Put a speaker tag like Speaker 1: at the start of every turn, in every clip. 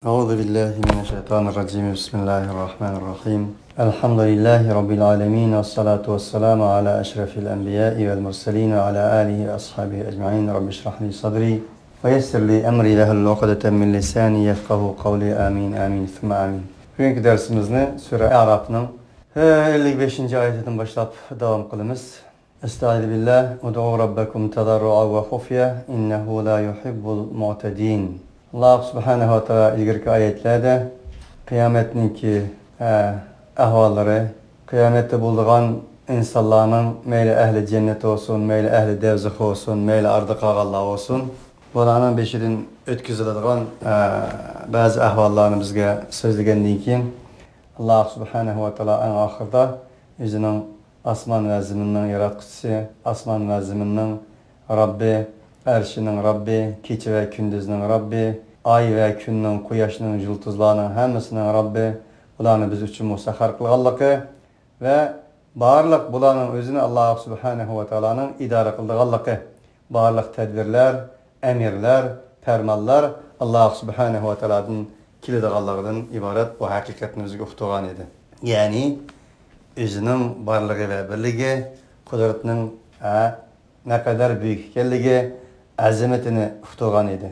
Speaker 1: Euzu billahi mineşşeytanirracim. Bismillahirrahmanirrahim. Elhamdülillahi rabbil alamin ve salatu vesselamu ala eşrefil enbiya'i vel murselin ve ala alihi ve ashabihi ecmaîn. Rabbi şrah li sadri ve yessir li emri lehlul ukdeten min lisani yefkahu kavli. Amin amin thumma amin. Bugünkü dersimizni Sure Araf'ın 55. Ayetinden başlap devam kılımız. Estaizu billah. Ud'u rabbakum tadarru'a ve hufya innehu la yuhibbul mu'tedin. Allah subhanahu ve teala ilgirki ayetlerde kıyametninki ahvalları, kıyamette bulduğun insanların meyli ehli cennet olsun, meyli ehli devzih olsun, meyli ardı qağallar olsun. Bularning beshidan o'tkaziladigan ba'zi ahvollarni bizga so'zlagandan keyin Allah subhanahu va taolo eng oxirida o'zining osmon va zaminning yaratquchisi, osmon va zaminning Robbi, arshining Robbi, kecha va kunduzning Robbi, oy va kunning, quyoshning, yulduzlarning hammasining Robbi, ularni biz uchun musahhar qilganligi va barliq bularning o'zini Alloh subhanahu va taoloning idora qilganligi, barliq tadbirlar, emirlar, fermanlar Alloh subhanahu va taolodan keladiganligidan iborat bu haqiqatni bizga uqtirgan edi. Ya'ni o'zining borligi va birligi, qudratining naqadar buyuk ekanligi, azamatini uqtirgan edi.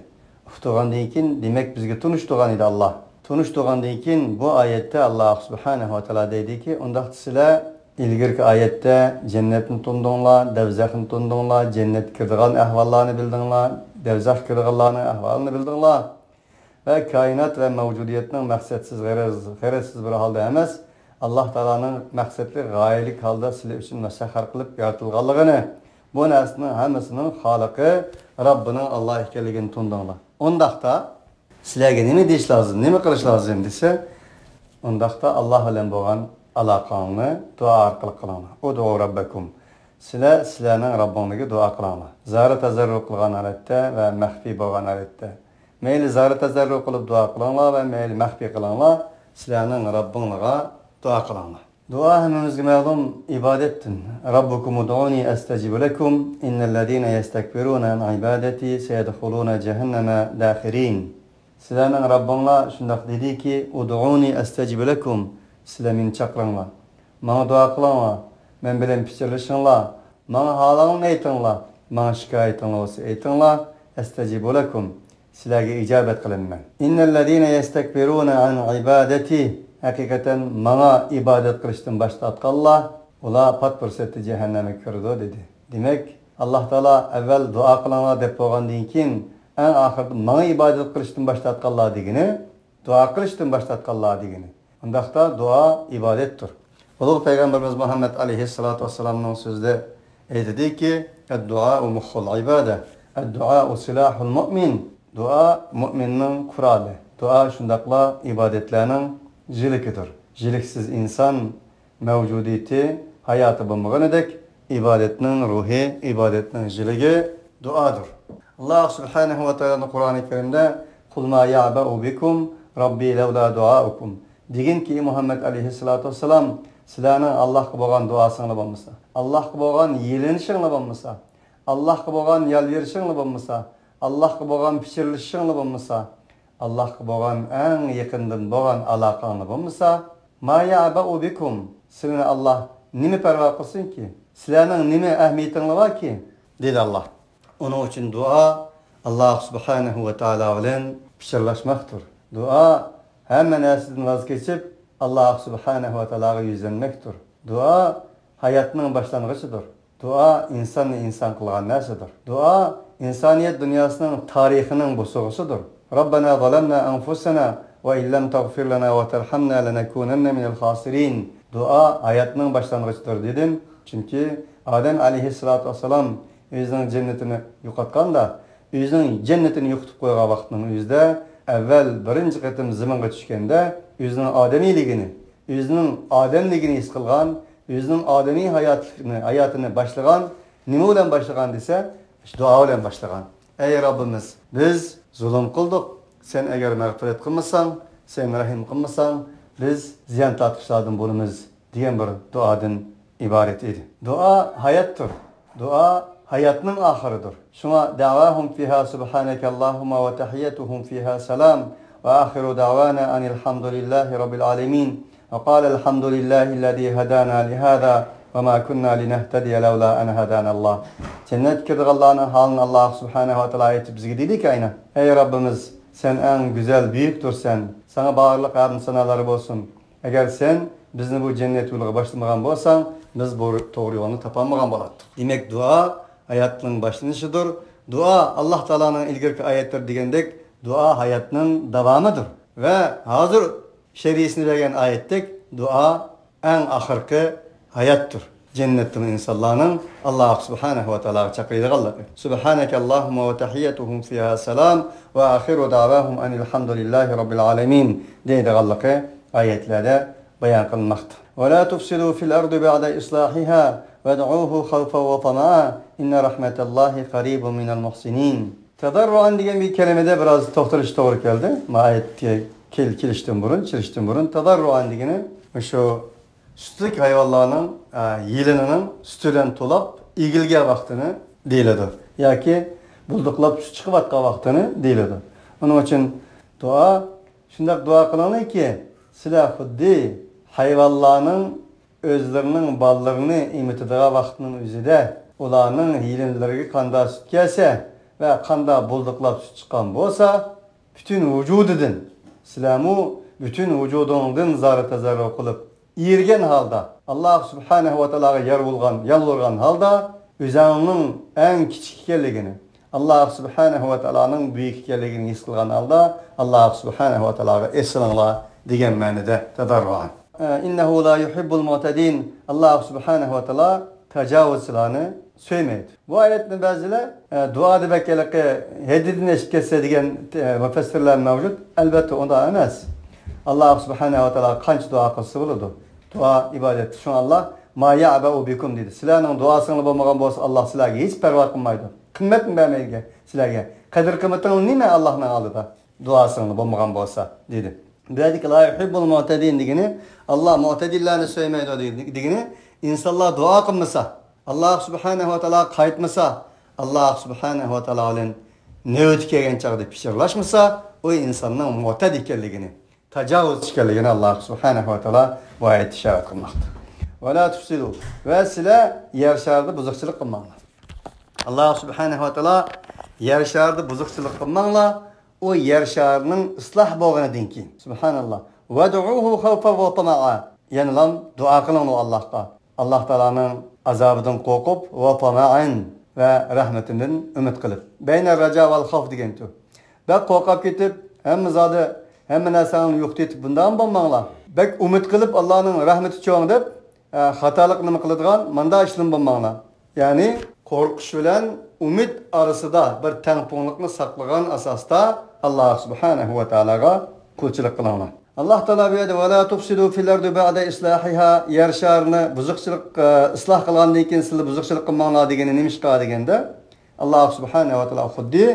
Speaker 1: Uqtirgandan keyin demak bizga tunishtirgan edi Alloh. Tunishtirgandan keyin bu oyatda Alloh subhanahu va taolo deydiki, undaq sizlar ilgirki oyatda jannatni tundinglar, davzaxni tundinglar, jannat kirdigan ahvollarni bildinglar, davzax kirdiganlarning ahvolini bildinglar. Va koinot va mavjudiyatning maqsadsiz, g'arazsiz bir holda emas, Alloh taoloning maqsadli, g'oyalik holda sizlar uchun musahhar qilib yaratilganligini, bu narsaning hammasining xoliqi Robbining Alloh ekanligini tundinglar. Undaqda sizlarga nima deyish lozim, nima qilish lozim desa, undaqda Alloh bilan bo'lgan aloqangni duo orqali qilinglar. Udu robbakum. Sizlar sizlarning Robbingizga duo qilinglar. Zari tazarru qilgan holatda va maxfiy bo'lgan holatda. Mayli zari tazarru qilib duo qilinglar va mayli maxfiy qilinglar, sizlarning Robbingizga duo qilinglar. Dua hammamizga ma'lum ibadetdir. Rabbukum ud'uni astajib lakum innellezina yestekbiruna an ibadati sayadkhuluna jahannama dakhirin. Sizlarning Robbinglar shundoq dediki, ud'uni astajib lakum. Sizlar meni chaqiringlar. Menga duo qilinglar. Men bilan pichirlashinglar. Menga holingni aytinglar. Menga shikoyatinglar bo'lsa aytinglar. Astajib lakum. Sizlarga ijobat qilaman. Innellezina yestekbiruna an ibadati. Hakikaten bana ibadet qilishdan bosh tortganlar, ular pat fursatda jahannamga kirdi dedi. Demak, Alloh taolo avval duo qilinglar deb bo'lgandan keyin eng oxirida bana ibodat qilishdan bosh tortganlar degani, duo qilishdan bosh tortganlar degani. Undaqda duo ibodatdir. Ulug' payg'ambarimiz Muhammad alayhissalatu vassalamning so'zida aytdiki, ad-duo mukhul ibada, ad-duo silahul mu'min. Duo mu'minning quroli. Duo shundaqla ibodatlarning jilikidir. Jiliksiz inson mavjudiyati, hayoti bo'lmaganidek, ibodatning ruhi, ibodatning jiligi duodir. Alloh subhanahu va taolo Qur'oni Karimda qul ma ya'ba'u bikum robbi laula duaukum deganki, Muhammad alayhissalatu vassalam, sizlarning Allohga bo'lgan duosinglar bo'lmasa, Allohga bo'lgan yelinishinglar bo'lmasa, Allohga bo'lgan yalvarishinglar bo'lmasa, Allohga bo'lgan pichirlashinglar bo'lmasa, Allohga bo'lgan eng yaqindan bo'lgan aloqanglar bo'lmasa, ma ya'ba'u bikum, sizlarni Alloh nima parvo qilsinki? Sizlarning nima ahamiyatinglar borki? Dedi Alloh. Uning uchun duo Alloh subhanahu va taolo bilan pichirlashmoqdir. Duo hamma narsadan voz kechib Alloh subhanahu va taologa yuzlanmakdir. Duo hayotning boshlang'ichidir. Duo insonni inson qilgan narsadir. Duo insoniyat dunyosining tarixining bo'sug'isidir. Rabbana zalamna anfusana va illam tagfir lana va tarhamna lanakunanna minal khasirin. Duo hayotning boshlang'ichidir dedim. Chunki Odam alayhissalatu vassalam o'zining jannatini yo'qotganda, o'zining jannatini yo'qotib qo'ygan vaqtning o'zida avval birinchi qatim zaminga tushganda o'zining odamiyligini, o'zining odamligini his qilgan, o'zining odamiy hayotini boshlagan, nima bilan boshlagan desa, duo bilan boshlagan. Ey Robbimiz, biz zulm qildik. Sen agar mag'firat qilmasang, sen rahim qilmasang, biz ziyon tortishlardan bo'lamiz degan bir duodan iborat edi. Duo hayotdir. Duo hayotning oxiridir. Shunga da'vahum fiha subhanakallahumma va tahiyyatuhum fiha salam وآخر دعوانا أن الحمد لله رب العالمين. وقال الحمد لله الذي هدانا لهذا وما كنا لنهتدي لولا أن هدانا الله. Cennet kirdiganlarning halini Allah Subhanahu ve Teala ayetip bizge dedi ki aynen. Ey Rabbimiz, sen en güzel büyüktür sen. Sana bağırlık hamd sanaları bolsun. Eğer sen bizni bu cennet yoluna başlamagan bolsan, biz bu doğru yolunu tapamagan bolattık. Demek dua hayatının başlanışıdır. Dua Allah Teala'nın ilgirki ayetleri degendek dua hayatının devamıdır. Ve hazır şerisini bergen ayettek dua en ahırkı hayattır. Cennetin insanlarının Allah Subhanahu ve Teala çakıydıganlığı. Subhaneke Allahumma ve tahiyyetuhum fiha selam ve ahiru davahum enilhamdülillahi rabbil alemin deydiganlığı ayetlerde bayan kılınmakta. Ve la tufsidu fil ardı ba'de islahiha ved'uhu havfa ve tama'a inne rahmetallahi qaribun minel muhsinin. Tadarruan degan bir kelimede biraz toxtalish to'g'ri keldi. Ma ayetke kelishdan burun, chirishdan burun tadarruan degani shu sütlük hayvanlarının yılının sütüden tolap egilgan vaqtini deyiladi yoki bulduqlab süt chiqayotgan vaqtini deyiladi. Uning uchun dua shundoq dua qilinadiki, sizlar xuddi hayvonlarning o'zlarining bolalarini emitadigan vaqtning o'zida ularning yilinlariga qanday sut kelsa va qanday bulduqlab sut chiqqan bo'lsa, butun vujudidan sizlarmu butun vujudingdan zar tazarru qilib ergan holda Allah Subhanahu ve Teala'ga yar bo'lgan, yalvargan holda o'zingning eng kichik ekanligini, Allah Subhanahu ve Teala'ning buyuk ekanligini his qilgan holda Allah Subhanahu ve Teala'ga eslanglar degan ma'noda tadarruan. İnnehu la yuhibbul mu'tadin. Allah Subhanahu ve Teala tecavüzçilarni sevmeydi. Bu ayetni ba'zilar dua debakkaligi haddini eshib ketsa degan mufassirlar mavjud. Albatta unda emas. Allah Subhanahu ve Teala qancha dua qilsa bo'ladi. Dua ibodat. Shuni Allah ma ya'ba'u bikum dedi. Sizlarning duosinglar bo'lmagan bo'lsa Allah sizlarga hech parvo qilmaydi. Qimmatni bermaydi sizlarga. Qadr qimmating nima Allohning oldida? Duosinglar bo'lmagan bo'lsa dedi. Bu la yuhibbul mu'tadin degani Allah mu'tadillarni sevmaydi degani insonlar dua qilmasa, Allah Subhanahu ve Teala qaytmasa, Allah Subhanahu ve Teala bilan navbat kelgan chog'da pichirlashmasa, u insonning mu'tad ekanligini, tecavüz ekanligini Allah Subhanahu ve Teala bu ayet işaret qilmoqda. Ve la tufsidu ve sizlar yer sharida buzuqchilik qilmanglar. Allah Subhanahu ve Teala yer sharida buzuqchilik qilmanglar, o yer sharining isloh bo'lganidan keyin. Subhanalloh. Vad'uhu xawfa va tama'a. Ya'ni lan dua qilinglar Allohga. Alloh taolaning azobidan qo'rqib va tama'an va rahmatidan umid qilib. Bayna raja val xavf degan tu. Bak qo'rqib ketib, hamma zodi, hamma narsani yo'q etib bundan bo'lmanglar. Bak umid qilib Allohning rahmati cho'ng deb xatolik nima qiladigan manda ishlim bo'lmanglar. Ya'ni qo'rqish bilan umid arasida bir tengpunglikni saqlagan asosda Alloh Subhanahu va taologa qulchilik qilinglar. Allah Teala bu yerda va la tufsidu fil ardi ba'da islahiha yer sharini buzuqchilik isloh qilgandan keyin sizlar buzuqchilik qilmanglar degani nima ish deganda Alloh Subhanahu va taolo xuddi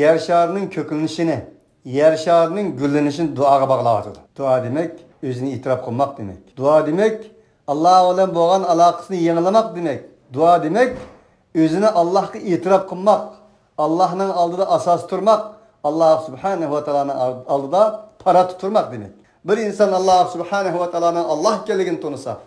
Speaker 1: yer sharining ko'klanishini, yer sharining gullanishini duoga bog'layotdi. Dua demak o'zini e'tirof qilmoq demak. Dua demak Alloh bilan bo'lgan aloqasini yangilamoq demak. Dua demak o'zini Allohga e'tirof qilmoq, Allohning oldida asos turmoq, Alloh Subhanahu va taoloning oldida para tuturmak demek. Bir insan Allah Subhanahu ve Teala'nın Allah ekanligini tanısa,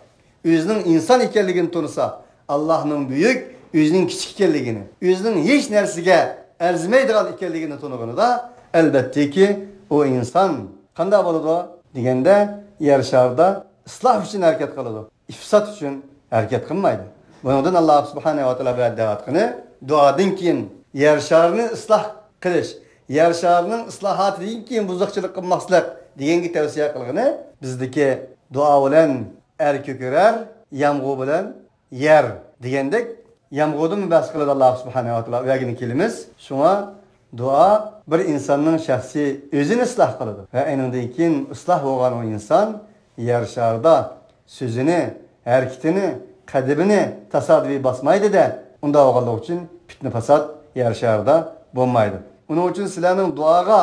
Speaker 1: o'zining inson ekanligini tanısa, Allah'ın büyük, o'zining kichik ekanligini, o'zining hech narsaga arzimaydigan ekanligini tanıganida elbette ki o insan qanday bo'ladi deganda yer sharida isloh uchun harakat qiladi, ifsod uchun harakat qilmaydi. Bundan Allah Subhanahu ve Teala bir da'vat qildi. Duodan keyin yer sharini isloh qilish, yer sharining islohotidan keyin buzuqchilik qilmaslik deganga tavsiya qilgani bizdagi dua bilan er ko'karar, yomg'ir bilan yer degandek yomg'irdan bahs qiladi Alloh Subhanahu va taolo. U yerga kelamiz. Shunga dua bir insonning shaxsiy o'zini isloh qiladi va aynidan keyin isloh bo'lgan u inson yer sharida so'zini, harakatini, qadimini tasodifiy bosmaydi-da, unda bo'lganligi uchun fitna fasod yer sharida bo'lmaydi. Uning uchun sizlarning duoga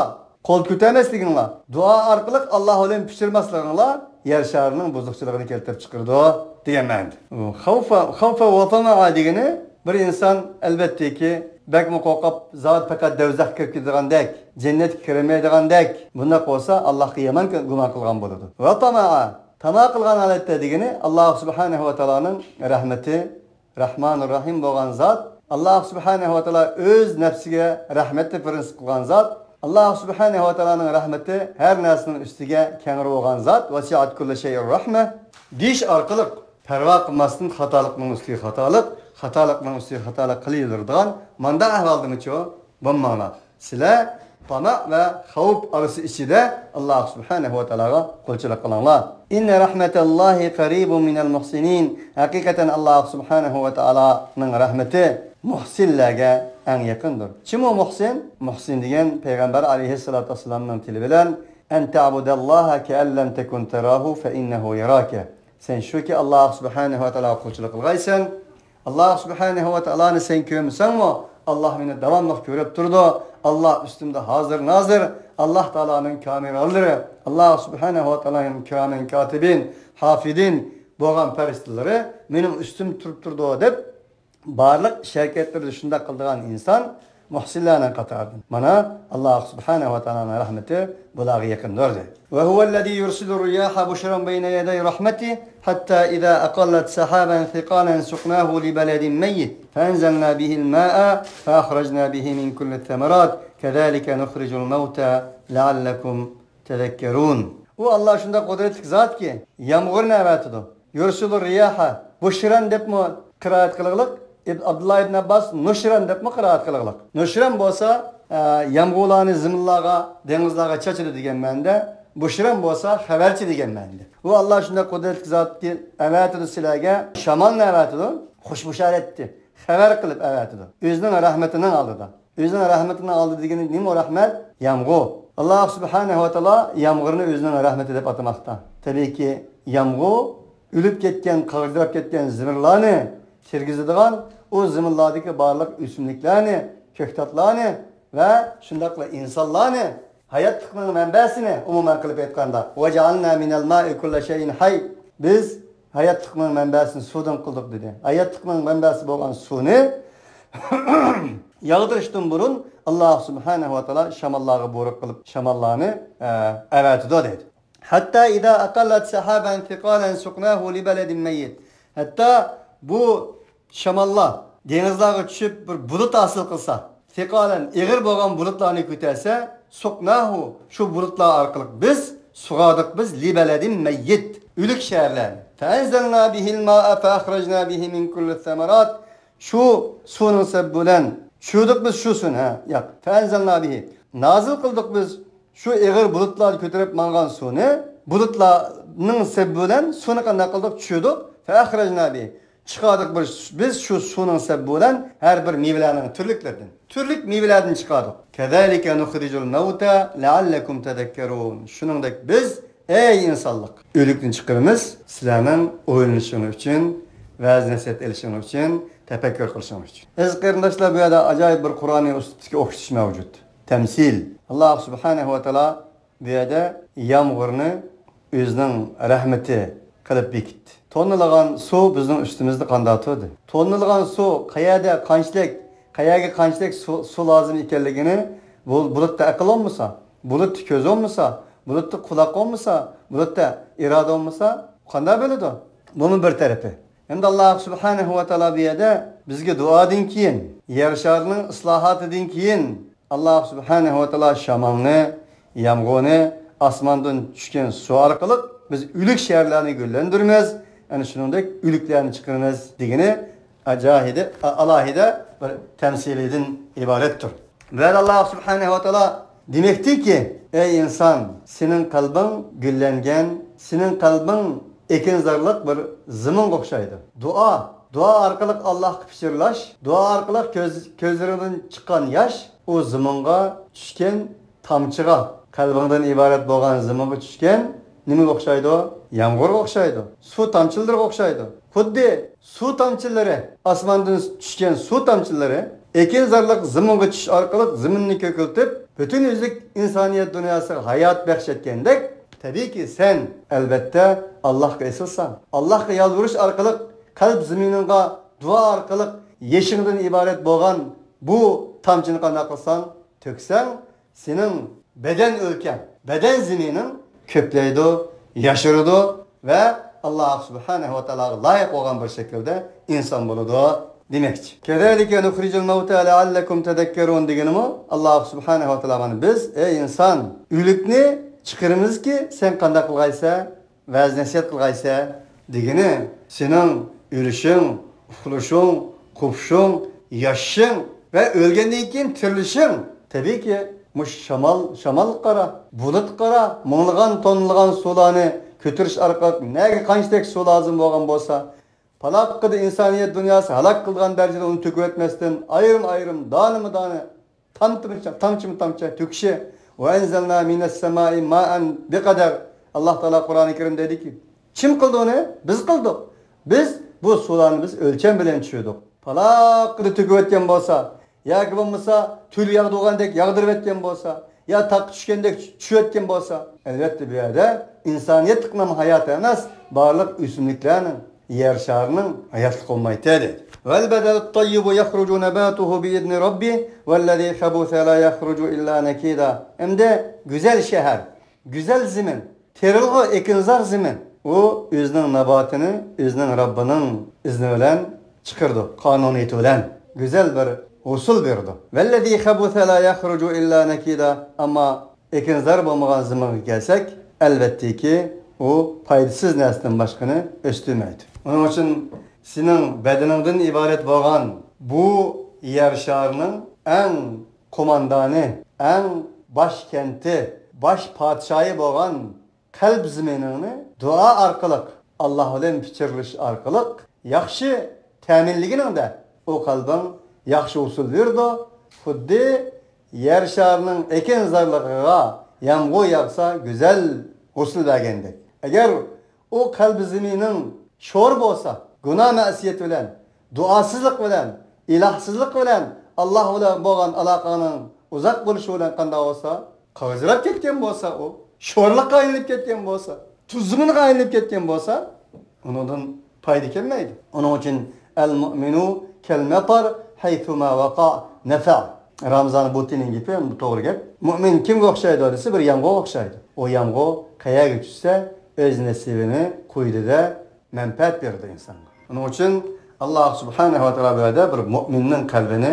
Speaker 1: qo'l ko'tarmasliginglar, dua orqali Alloh bilan pichirmasliginglar yer sharining buzuqchiligini keltirib chiqardi degan ma'noda. Xavfa xavfa va tamaa degani Bir insan elbette ki bekmi qo'rqib zot faqat davzaxga kirib ketdigandek, jannatga kirmaydigandek, bundoq bo'lsa Allohga yomon gumon qilgan bo'ladi. Va tamaa, tama qilgan holatda degani Alloh subhanahu va taoloning rahmati, Rahmanur Rahim bo'lgan zot, Alloh subhanahu va taolo o'z nafsiga rahmatni prinsip qilgan zot, Alloh subhanahu va taoloning rahmati har narsaning ustiga kengri bo'lgan zot, vasiat kulli shay'ir rahma deyish orqali parvo qilmasdan xatolikning ustiga xatolik, xatolikning ustiga xatolik qilaveradigan manda ahvoldamichu bo'lmanglar. Sizlar tama va xavf orasi ichida Alloh subhanahu va taologa qulchilik qilinglar. Inna rahmatallahi qaribun minal muhsinin. Haqiqatan Alloh subhanahu va taoloning rahmati muhsinlarga eng yaqindir. Kim u muhsin? Muhsin degan payg'ambar alayhissalatu vassalamning tili bilan en ta'budallaha ka'an lam takun tarahu fa innahu yaraka. Sen shuki Alloh subhanahu va taologa qulchilik qilg'aysan, Alloh subhanahu va taoloni sen ko'rmasanmi, Alloh meni davomli ko'rib turdi. Alloh ustimda hozir nazir, Alloh taoloning kameralari, Alloh subhanahu va taoloning kiramin katibin, hafidin bo'lgan farishtalari mening ustim turib turdi deb barliq ish harakatlarni shunday qildigan inson muhsinlarning qatoridan. Mana Alloh subhanahu va taoloning rahmati bularga yaqindir. Va huvallazi yursilu riyaha bushran bayna yaday rahmati hatta iza aqallat sahaban thiqalan suqnahu li baladin mayyit faanzalna bihi al-ma'a fa akhrajna bihi min kulli thamarat kadhalika nukhrijul mauta la'allakum tadhakkarun. U Alloh shunday qudratli zotki, yomg'irni avatidi. Yursilu riyaha bushran debmi qiroat qilg'liq, Abdullah ibn Abbas nushran debmi qiroat qilg'liq. Nushran bo'lsa yomg'irlarni zaminlarga, dengizlarga chachidi degan ma'noda, bushran bo'lsa xabarchi degan ma'noda. U Alloh shunday qudratli zotki, avatidi sizlarga shamolni avatidi, xushbushoratni xabar qilib avatidi. O'zining rahmatining oldida. O'zining rahmatining oldida degani nima rahmat? Yomg'ir. Alloh subhanahu va taolo yomg'irni o'zining rahmati deb atamoqda. Tabiiyki, yomg'ir o'lib ketgan, qag'irlab ketgan zaminlarni tirgizadigan, o zaminlardagi barliq o'simliklarni, ko'ktatlarni va shundaqla insonlarni hayotlikning manbasini umuman qilib aytganda, vaj'alna minal ma'i kulla shay'in hay. Biz hayotlikning manbasini suvdan qildik dedi. Hayotlikning manbasi bo'lgan suvni yog'dirishdan burun Alloh subhanahu va taolo shamollarga buyruq qilib, shamollarni avatidi dedi. Hatta iza aqallat sahaban thiqalan suqnahu li baladin mayyit. Hatta bu şamallar dengizlarga tushib bir bulut hosil qilsa, thiqalan ig'ir bo'lgan bulutlarni ko'tarsa, suqnahu shu bulutlar orqali biz sug'ardik biz li baladin mayyit o'lik shaharlarni. Faanzalna bihil ma'a fa akhrajna bihi min kulli thamarat. Shu suvning sababi bilan tushirdik biz shu suvni, ha, yo'q. Faanzalna bihi nazil qildik biz shu ig'ir bulutlarni ko'tarib mangan suvni, bulutlarning sababi bilan suvni qanday qildik? Tushirdik. Fa akhrajna bihi chiqardik biz shu suvning sababi bilan har bir mevalarning turliklaridan, turlik mevalardan chiqardik. Kazalika nukhrijul mauta la'allakum tadhakkarun. Shuningdek biz ey insonlik o'likdan chiqaramiz sizlarning o'ylanishingiz uchun, va'z nasihat olishingiz uchun, tafakkur qilishingiz uchun. Aziz qarindoshlar, bu yerda ajoyib bir Qur'oniy uslubdagi o'qitish mavjud. Tamsil. Alloh subhanahu va taolo bu yerda yomg'irni o'zining rahmati qilib bekitdi. Tonnalagan suv bizning ustimizda qanday turdi? Tonnalagan suv qayerda qanchalik, qayerga qanchalik suv lozim ekanligini bu bulutda aql olmasa, bulutda ko'z olmasa, bulutda quloq olmasa, bulutda iroda olmasa qanday bo'ladi? Buning bir tarafi. Endi Alloh subhanahu va taolo bu yerda bizga duodan keyin, yer sharining islohotidan keyin Alloh subhanahu va taolo shamolni, yomg'irni, osmondan tushgan suv orqali biz o'lik shaharlarni gullantiramiz, ana shuningdek o'liklarni chiqaramiz degani ajoyib alohida bir tamsilidan iboratdir. Va Alloh subhanahu va taolo demakdiki, ey inson, sening qalbing gullangan, sening qalbing ekinzorliq bir zaminga o'xshaydi. Duo orqali Allohga pichirlash, duo orqali ko'zlaridan chiqqan yosh u zaminga tushgan tomchiga, qalbingdan iborat bo'lgan zaminga tushgan nimaga o'xshaydi? Yomg'irga o'xshaydi, suv tomchilariga o'xshaydi. Xuddi suv tomchilari, osmondan tushgan suv tomchilari ekinzorliq zaminga tushish orqali zaminni ko'kiltib, butun o'zlik insoniyat dunyosiga hayot baxsh etgandek, tabiiyki sen albatta Allohga esilsan. Allohga yolvorish orqali qalb zaminingga duo orqali Yeşinden ibaret bo'lgan bu tamchini qanday qilsang, töksang, senin beden ülken, beden zeminin köpleydi, yaşırdı ve Allah subhanahu ve teala'ya layık olan bir şekilde insan buludu demekçi. Kezalike nuhricul mevta leallekum tezekkerun degenimi Allah subhanahu ve teala biz ey insan ülükni çıkarımız ki sen qanday qilg'aysa, vaz nasihat qilg'aysa degeni senin ölüşün, uxlashing, qopishing, yashishing ve ölgenden keyin tirilishing tabii ki mush şamal, şamal qara, bulut qara, minglagan tonlagan sularni ko'tarish orqali nega qanchalik suv lozim bo'lgan bo'lsa, palaqqida insoniyat dunyosini halok qilgan darajada uni to'kib o'tmasdan ayrim-ayrim donima-dona, tamchima-tamcha to'kishi va anzalna minas samai ma'an biqadar. Alloh taolo Qur'oni Karimda dediki, kim qildi uni? Biz qildik. Biz bu suvlarni biz o'lcham bilan tushirdik. Palaqqida to'kib o'tgan bo'lsa, yoki bo'lmasa tul yog'dirgandek yog'dirib o'tgan bo'lsa, ya taq tushgandek tushayotgan bo'lsa, albatta bu yerda insoniyatning hayoti emas, barliq o'simliklarning, yer sharining hayotlik bo'lmaydi dedi. Vel bedelut tayyibu yahrucu nabatuhu biizni rabbi vellezî habuse la yahrucu illa nekida. Hem de güzel şehir, güzel zemin, terilg'i ekinzar zemin. O o'zining nabatini o'zining Rabbining izni bilan chiqirdi, qonuniyati bilan güzel bir usul berdi. Vellezî habuse la yahrucu illa nekida. Ama ekinzar bo'lmagan zaminga kelsak, elbette ki o faydasız narsadan başqani o'stirmaydi. Onun için senin bedeningdan ibaret bo'lgan bu yer sharining eng qo'mondoni, eng başkenti, baş podshoyi bo'lgan qalb zaminingni dua orqali, Alloh bilan pichirlash orqali yaxshi ta'minliginingda o qalbing yaxshi usul berdi. Xuddi yer sharining ekinzorligiga yomg'ir yog'sa go'zal usul bergandek. Agar o qalb zamining sho'r bo'lsa, gunoh ma'siyat bilan, duosizlik bilan, ilohsizlik bilan Alloh bilan bo'lgan aloqaning uzoq bo'lishi bilan qanday bo'lsa, qag'izrab ketgan bo'lsa, u sho'rliqqa aylanib ketgan bo'lsa, tuzumga aylanib ketgan bo'lsa, undan foyda kelmaydi. Uning uchun al mu'minu kal matar haythuma waqa nafa. Ramazon butining gapi bu to'g'ri gap. Mu'min kimga o'xshaydi desa, bir yomg'irga o'xshaydi. O yomg'ir qayerga tushsa, o'z nasibini qo'ydida manfaat berdi insonga. Uning uchun Alloh subhanahu va taolo bu yerda bir mu'minning qalbini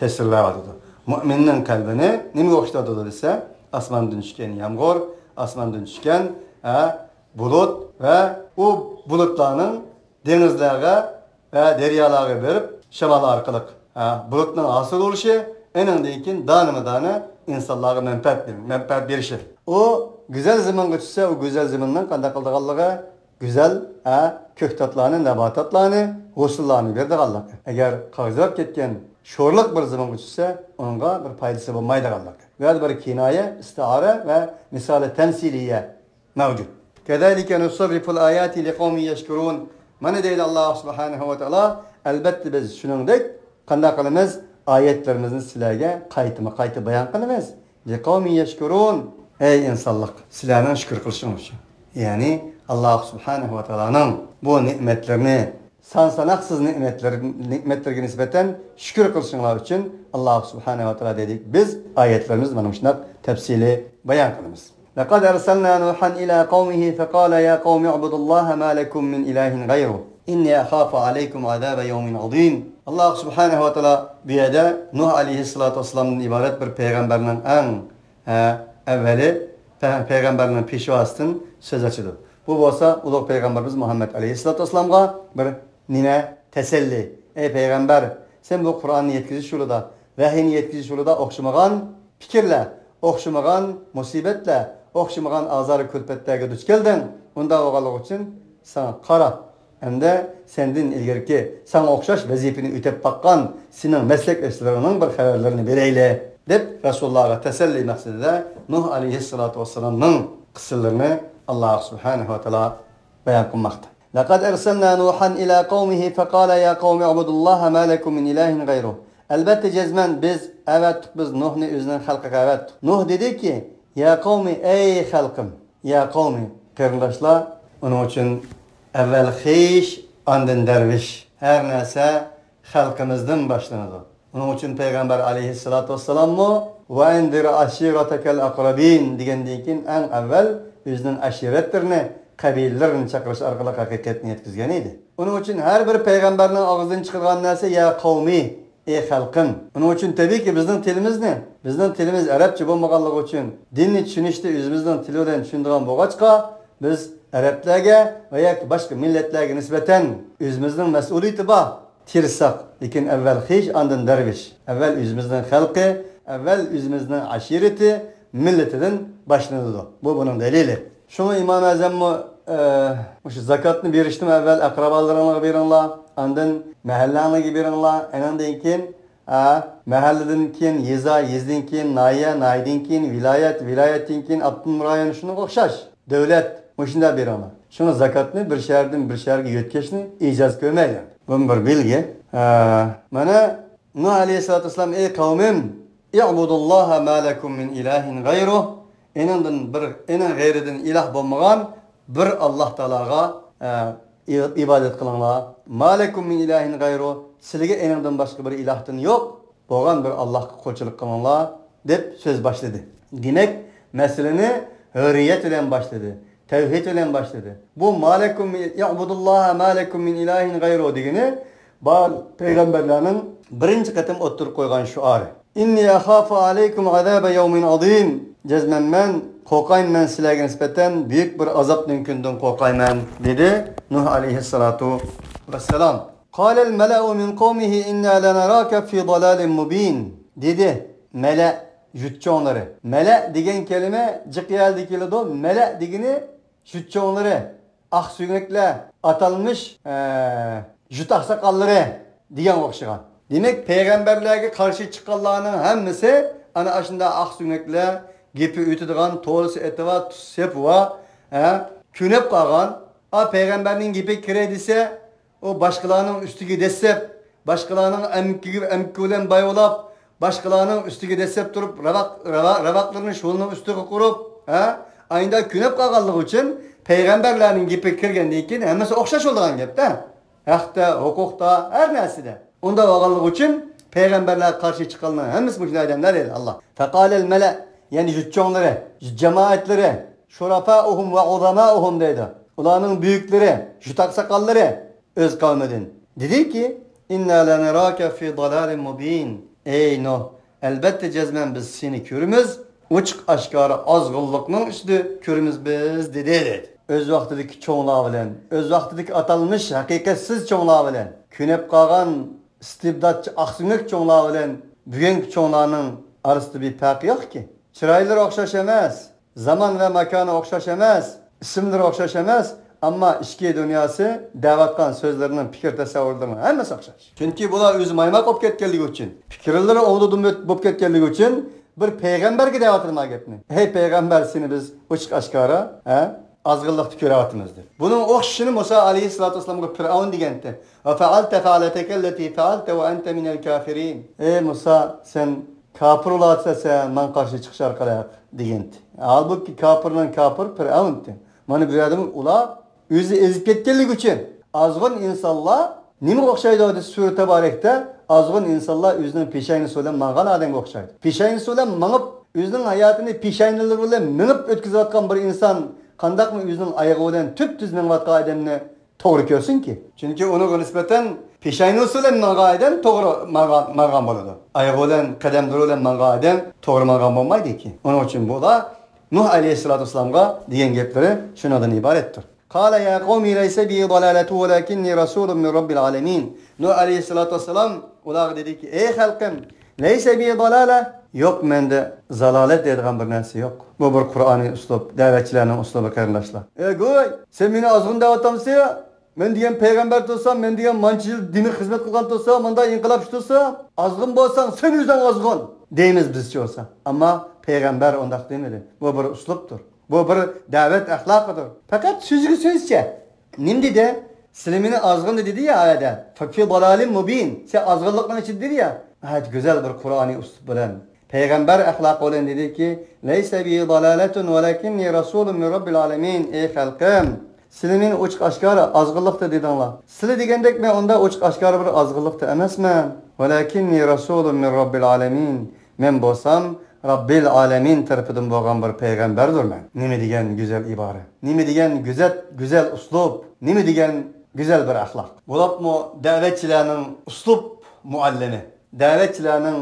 Speaker 1: tasvirlayapti. Mu'minning qalbini nimaga o'xshatadi desa, osmondan tushgan yomg'ir, osmondan tushgan bulut va u bulutlarning dengizlarga va daryolarga berib shamol orqali bulutning hosil bo'lishi, eningdan keyin donima-dona insonlarga manfaat berishi. U güzel zaminga tushsa, u güzel zaminning qanday qildiganligi, güzel ko'ktatlarni, nabatotlarni, hosillarni berdiganligi. Agar qag'izlab ketgan sho'rliq bir zaminga tushsa, unga bir foydasi bo'lmaydiganligi. Bu bir kinoya, istiora va misoli tamsiliya mavjud. Kezalika nusarriful ayati liqawmin yashkurun. Mana deydi Alloh subhanahu va taolo, albatta biz shuningdek qanday qilamiz? Oyatlarimizni sizlarga qaytma-qayta bayon qilamiz. Liqawmin yashkurun. Ey insonlar, sizlarning shukr qilishingiz uchun. Ya'ni Alloh subhanahu va taoloning bu ne'matlarini, san sanoqsiz ne'matlarga nisbatan shukr qilishinglar uchun Alloh subhanahu va taolo dedik. Biz oyatlarimiz mana shunday tafsili bayon qilamiz. Laqad arsalna Nuhan ila qawmihi faqala ya qawmi i'budullaha ma lakum min ilahin ghayruhu inni akhafu alaykum azaba yawmin azim. Alloh subhanahu va taolo bu yerda Nuh alayhissalatu vassalamdan iborat bir payg'ambarning eng avvali payg'ambarning peshvosidan so'z ochadi. Bu bo'lsa ulug' payg'ambarimiz Muhammad alayhissalatu vassalamga bir nima tasalli. Ey payg'ambar, sen bu Qur'onni yetkazish yo'lida, vahiyni yetkazish yo'lida o'xshamagan fikrlar, o'xshamagan musibatlar, o'xshamagan azor kulfatlarga duch kelding. Unda bo'lganligi uchun sana qara. Endi sendan ilgariki sana o'xshash vazifani o'tab boqqan sening maslak eshlarining bir xabarlarini berayli deb Rasulullohga tasalli maqsadida Nuh alayhissalatu vassalamning qissalarini Alloh subhanahu va taolo bayon qilmoqda. Laqad arsalna Nuhan ila qawmihi faqala ya qawmi i'budullaha ma lakum min ilahin ghayruh. Albatta jazman biz avatdik, biz Nuhni o'zining xalqiga avatdik. Nuh dediki, ya qawmi, ey xalqim, ya qawmi, qarindoshlar, uning uchun avval xish, ondan darvish. Har narsa Xalqimizdan başlanadi. Onun için Peygamber aleyhissalatu vesselam'ı ve endir aşiretekel akrabin degenden keyin en evvel o'zining aşiretlerini, qabilalarini chaqirish orqali haqiqatni yetkazgan edi. Onun için her bir peygamberning og'zidan chiqargan narsa ya qavmi, ey xalqim. Onun için tabiiyki bizning tilimizni, bizning tilimiz arabcha bo'lmaganligi uchun dinni tushunishda o'zimizning til bilan tushunadigan bo'lg'achqa biz arablarga va yoki boshqa millatlarga nisbatan o'zimizning mas'uliyati bor. Tirsak, lekin avval xish, ondan darvish. Avval o'zimizning xalqi, avval o'zimizning ashirati, millatidan boshlanadi. Bu buning dalili. Shuni İmam Azammi o'sha zakotni berishdan avval aqrabolaringizga beringlar, ondan mahallangizga beringlar, andan keyin mahalladan keyin yeza, yezdan keyin noya, noyadan keyin viloyat, viloyatdan keyin abdun rayon, shunga o'xshash davlat shunday beringlar. Shuni zakotni bir shahardan bir shaharga yetkazishni ijoz ko'rmaydi. Bu bir belgi. Mana Nuh aleyhissalatu vesselam ey qavmim, i'budulloha ma lakum min ilahin g'ayruh. Eningdan bir, ening g'ayridan ilah bo'lmagan bir Alloh taologa ibodat qilinglar. Ma lakum min ilahin g'ayruh. Sizlarga eningdan boshqa bir ilahdan yo'q, bo'lgan bir Allohga qulchilik qilinglar deb so'z boshladi. Demak, masalani hurriyat bilan boshladi. Tevhid bilan boshladi. Bu malakum i'budulloha ma lakum min ilahin g'ayruh degani bar payg'ambarlarning birinchi qatim o'ttirib qo'ygan shuari. Inni akhafu alaykum azaba yawmin azim. Jazman men qo'rqayman sizlarga nisbatan buyuk bir azobning kundan qo'rqayman dedi Nuh alayhissalatu vesselam. Qala al mala'u min qawmihi inna lanaraka fi dalalin mubin dedi. Mala yutcho'nlari. Mala degan kalima jiqyalda keladi. Mala degani yutcho'nlari, oq suyaklar, atalmış jut oqsoqollari degan o'xshagan. Demak, payg'ambarlarga qarshi chiqqanlarning hammasi ana shunday oq suyaklar, gepi o'tadigan, to'lisi etiva, tuz sepva, ko'nib qolgan. A payg'ambarning gepi kiray desa, u boshqalarning ustiga desib, boshqalarning amkiga amki bilan bayolab, boshqalarning ustiga desib turib, ravaqlarini sho'lning ustiga qurib, ayında ko'nib qolganligi uchun payg'ambarlarning gepi kirgandan keyin hammasi o'xshash bo'lgan gapda. Haqda, huquqda, har narsada. Unda bo'lganligi uchun payg'ambarlarga qarshi chiqqanlar hammasi shunday odamlar edi Alloh. Faqalal mala, ya'ni yutcho'nlari, jamoatlari, shurafauhum va uzamauhum deydi. Ularning buyuklari, jutaqsaqollari o'z qavmidan. Dediki, inna lanaraka fi dalalin mubin. Ey Nuh, albatta jazman biz seni ko'ramiz, ochiq oshkora ozg'inlikning ustida ko'ramiz biz dedi. O'z vaqtidagi cho'nglar bilan, o'z vaqtidagi atalmish haqiqatsiz cho'nglar bilan, ko'nib qolgan istibdodchi oqsungak cho'nglar bilan bugungi cho'nglarning orasida bir farq yo'qki. Chiroylari o'xshash emas, zamon va makoni o'xshash emas, ismlari o'xshash emas, ammo ichki dunyosi, davatgan so'zlarining, fikr tasavvurlarining hammasi o'xshash. Chunki bular o'zi maymoq bo'lib ketganligi uchun, fikrlari o'g'lidan bo'lib ketganligi uchun bir payg'ambarga davatlangan gapni. Ey payg'ambar, seni biz ochiq oshkora, azg'inlikni ko'ryapmiz deb. Buning o'xshashini Musa alayhissalatu vassalamga Fir'avn degandi. Va fa'alta fa'alataka allati fa'alta va anta minal kafirin. Ey Musa, sen kafir bo'lasan, men qarshi chiqish orqali degandi. Halbuki kafirning kafir Fir'avn. Mana bu yerda ular o'zi ezib ketganligi uchun ozg'in insonlar nimaga o'xshaydi dedi sura Tabarakda? Ozg'in insonlar o'zining peshaynisi bilan mangan odamga o'xshaydi. Peshaynisi bilan mangib, o'zining hayotini peshaynalari bilan minib o'tkazayotgan bir inson qandaqmi o'zining oyog'i bilan tub-tuz minayotgan odamni to'g'ri ko'rsinki? Chunki unga nisbatan peshaynasi bilan mangan odam to'g'ri mangan bo'ladi. Oyog'i bilan, qadamlari bilan mangan odam to'g'ri mangan bo'lmaydiki. Uning uchun bular Nuh alayhissalatu vesselamga degan gaplari shundan iboratdir. Qala ya qawmi laysa bi dalalatu walakinni rasulun min robbil alamin. Nuh alayhissalatu vesselam ularga dediki: "Ey xalqim, laysa bi dalala, yo'q menda zalolat deydigan bir narsa yo'q." Bu bir Qur'oniy uslub, da'vatchilarning uslubi qarindoshlar. Ey go'y, sen meni ozg'in deyapsan, men degan payg'ambar bo'lsam, men degan mancha yil diniy xizmat qilgan bo'lsam, menda inqilob bo'lsa, ozg'in bo'lsang, sen o'zing ozg'in deymiz bizcha bo'lsa. Ammo payg'ambar undaq demadi. Bu bir uslubdir. Bu bir da'vat axloqidir. Faqat so'ziga so'zcha. Nim dedi? Sizlar meni ozg'in dedi ya oyatda. Fi dalalin mubin. Sen ozg'inlikning ichida dedi ya. Hayot go'zal bir Qur'oniy uslub bilan payg'ambar axloqi bilan dediki: "Laysa bi dalalatun walakinni rasulun min robbil alamin." Ey xalqim, Sizlar meni ochiq oshkora ozg'inlikda dedinglar. Sizlar degandek men unda ochiq oshkora bir ozg'inlikda emasman. Valakinni rasulun min robbil alamin. Men bo'lsam Rabbil alamin tarafidan bo'lgan bir payg'ambardirman. Nima degan go'zal ibora. Nima degan go'zal uslub, nima degan go'zal bir axloq. Bo'libmi da'vatchilarning uslub muallimi, da'vatchilarning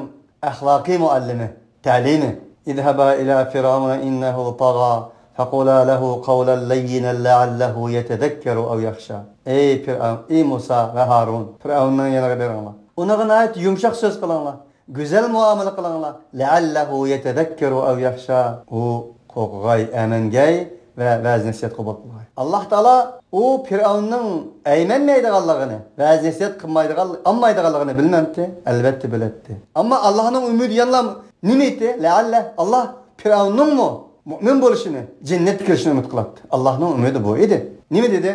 Speaker 1: axloqiy muallimi, ta'limi. İzhaba ila firavuna innahu tag'a faqula lahu qawlan layyinan la'allahu yetezekkeru aw yakhsha. Ey Firavun, ey Musa va Harun, Firavunning yoniga beringlar. Unga nihoyat yumshoq so'z qilinglar. Güzel muamele qilinglar. La'allahu yetezekkeru aw yakhsha. U qo'rqg'ay, amangay va va'z nasihat qabul qilg'ay. Alloh taolo u Firavunning aymanmaydiganligini, va'z nasihat qilmaydigan, olmaydiganligini bilmamdi, albatta biladi. Ammo Allohning umidi yanlam nima edi? La'alla Alloh Firavunning mu'min bo'lishini, jannatga kirishini umid qiladi. Allohning umidi bu edi. Nima dedi?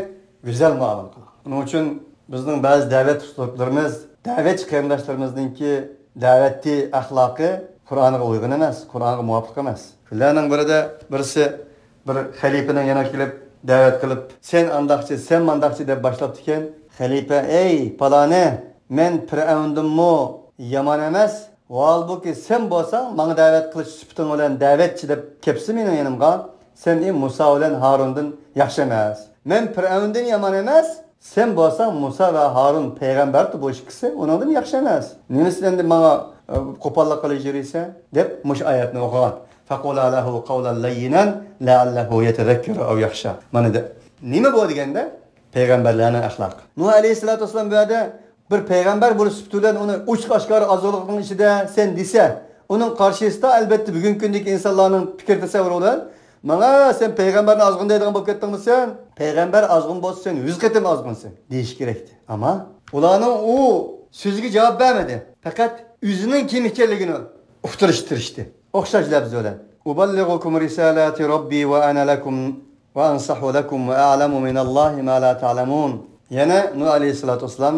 Speaker 1: Güzel muamele qiladi. Buning uchun bizning ba'zi da'vat uslublarimiz, da'vatchi qarindoshlarimizninki da'vatli axloqi Qur'onga uyg'un emas, Qur'onga muvofiq emas. Shularning birida birisi bir xalifaning yoniga kelib da'vat qilib, sen andaqchi, sen mandaqchi deb boshlabdi ekan. Xalifa: "Ey paloni, men Fir'avndinmi yomon emas, holbuki sen bo'lsang menga da'vat qilish sifating bilan da'vatchi deb kelibsan mening yonimga, sen Musa bilan Harundan yaxshi emas. Men Fir'avndan yomon emas, sen bo'lsang Musa va Harun payg'ambardi bu ikkisi, uningdan yaxshi emas. Nimasi endi menga qo'pollik qilib yuriysan?" deb mush oyatni o'qigan. Faqula lahu qawlan layyinan la'allahu yetezekkeru aw yakhsha. Mana nima bu deganda payg'ambarlarning axloqi. Nuh alayhisolatu vassalam bu yerda bir payg'ambar bo'lish sifati bilan uni ochiq oshkora ozg'inlikning ichida sen desa, uning qarshisida albatta bugungi kundagi insonlarning fikr tasavvuri bilan mana sen payg'ambarni ozg'in deydigan bo'lib ketdingmi sen? Payg'ambar ozg'in bo'lsa sen 100 qatim ozg'insan deyish kerakdi. Ammo ularning u so'ziga javob bermadi. Faqat o'zining kim ekanligini uqtirishtirishdi. O'xshash lafz bilan. Uballig'ukum risalati robbi va ana lakum va ansahu lakum va a'lamu minallohi ma la ta'lamun. Yana Nuh alayhisolatu vassalam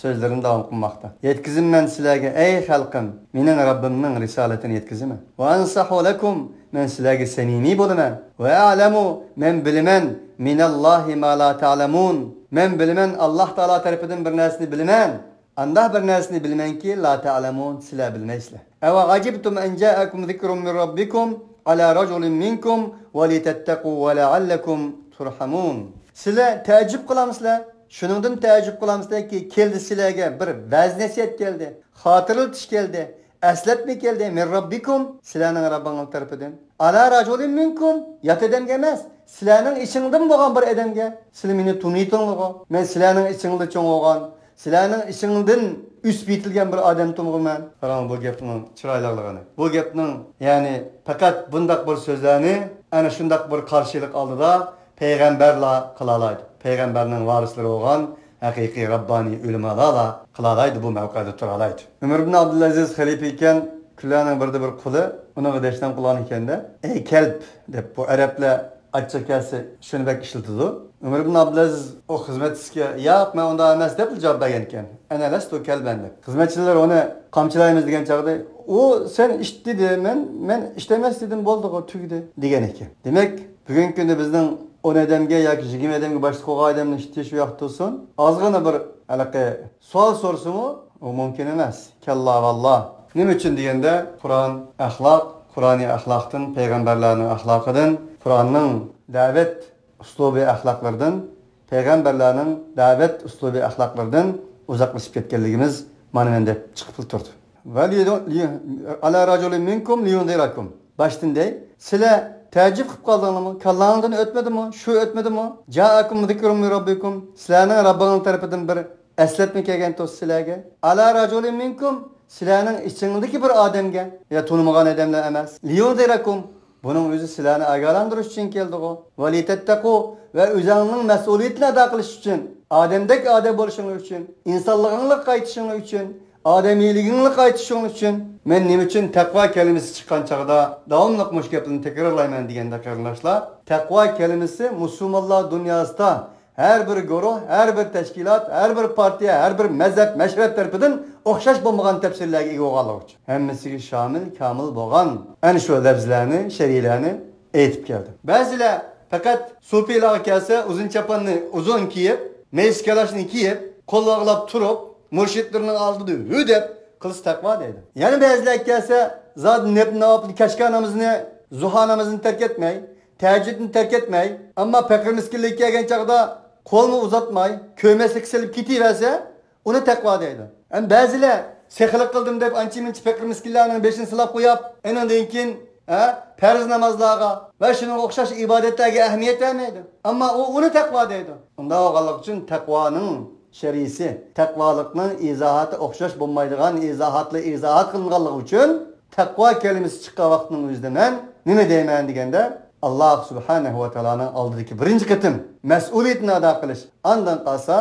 Speaker 1: so'zlarini davom qilmoqda. Yetkazimman sizlarga ey xalqim, mening Robbimning risolatini yetkazaman. Va ansahu lakum, men sizlarga samimiy bo'laman. Va a'lamu, men bilaman minallohi ma la ta'lamun. Men bilaman Alloh taolo tarafidan bir narsani bilaman. Andah bir narsani bilamanki la ta'lamun, sizlar bilmaysizlar. Ava ajibtum an ja'akum zikrun min robbikum ala rajulin minkum va litattaqu va la'allakum turhamun. Sizlar ta'jib qilamsizlar? Shuningdan ta'jib qilamizki, keldi sizlarga bir va'z nasihat keldi, xotirlatish keldi, eslatma keldi min robbikum, sizlarning Robbingiz tarafidan. Ala rajulin minkum, yot odamga emas, sizlarning ichingdan bo'lgan bir odamga. Sizlar meni tuniytinglar, men sizlarning ichingda cho'ng bo'lgan, sizlarning ichingdan o'sib yetilgan bir odam tug'ilman. Qarang bu gapning chiroyliligini. Bu gapning, ya'ni faqat bundaq bir so'zlarni ana shundaq bir qarshilik oldida payg'ambarlar qila oladi. Payg'ambarning varislari bo'lgan haqiqiy robboniy ulamolar qila oladi, bu mavqeda tura oladi. Umar ibn Abdulaziz xalifa ekan, kunlarning birida bir quli unga dashnam qilgan ekanda, "Ey kalb" deb bu arablar achchiq kelsa shuni bak ishlatadi. Umar ibn Abdulaziz o xizmatchisiga "Yo'q, men unda emas" deb javob bergan ekan. "Ana lastu kalban" deb. Xizmatchilar uni qamchilaymiz degan chog'da, "U sen ish dedi, men ishlamas dedim, bo'ldi, tugdi" degan ekan. Demak, bugungi kunda bizning 10 odamga yoki 20 odamga boshliq bo'lgan odamni ishlash u yoqda tursin, ozgina bir anaqa savol so'rasimi, u mumkin emas. Kalla valloh. Nima uchun deganda, Qur'on axloq, Qur'oniy axloqdan, payg'ambarlarning axloqidan, Qur'onning da'vat uslubi axloqlaridan, payg'ambarlarning da'vat uslubi axloqlaridan uzoqlashib ketganligimiz mana men deb chiqib turdi. Va ala rajulin minkum liyundirakum. Boshdan dey, sizlar təəccüb qilib qoldinglarmi? Kallangdan o'tmadimi? Shu o'tmadimi? Ja'akum zikrun min robbikum. Sizlarning Robbingiz tarafidan bir eslatma kelgan to's sizlarga. Ala rajulin minkum. Sizlarning ichingdagi bir odamga, ya tanımagan odamlar emas. Liyundirakum. Bunun o'zi sizlarni ogohlantirish uchun keldi-ku. Va litattaqu, va o'zingning mas'uliyatini ado qilish uchun, odamdek odam bo'lishing uchun, insonligingga qaytishing uchun, odamiyligingga qaytishing uchun. Men nima uchun taqvo kalimasi chiqqan chog'da davomli mush gapni takrorlayman deganda qarindoshlar, taqvo kalimasi musulmonlar dunyosida har bir guruh, har bir tashkilot, har bir partiya, har bir mazhab, mashrab tarafidan o'xshash bo'lmagan tafsirlarga ega bo'lganligi uchun hammasiga shomil, komil bo'lgan ana shu lafzlarni, shari'larni aytib keldi. Ba'zilar Faqat sufiylar kelse uzun çapanını uzun kiyip, meclis kelaşını kiyip, kol bağlap turup, mürşitlerinin aldida hü deb qilish taqvo deydi. Yana ba'zilar kelse zat nep navapni keşke namazını, zuha namazını terk etmey, teheccüdünü terk etmey, ama fakir miskinlik kelgan chog'da qo'lni uzatmay, ko'maslik silib ketiverse, uni taqvo deydi. Hem ba'zilar sexilik qildim deb ancha-muncha fakir miskinlarning beshini silab qo'yib, undan keyin farz namazlarga va shunga o'xshash ibodatlarga ahamiyat bermaydi. Ammo u uni taqvo deydi. Unda bo'lganlik uchun taqvoning şerisi, taqvolikning izohati o'xshash bo'lmaydigan izohatli izohat qilinganligi uchun taqvo kalimasi chiqqan vaqtning o'zida men nima deyman deganda Alloh subhanahu va taoloning oldidagi birinchi qitim mas'uliyatni ado qilish, andan qolsa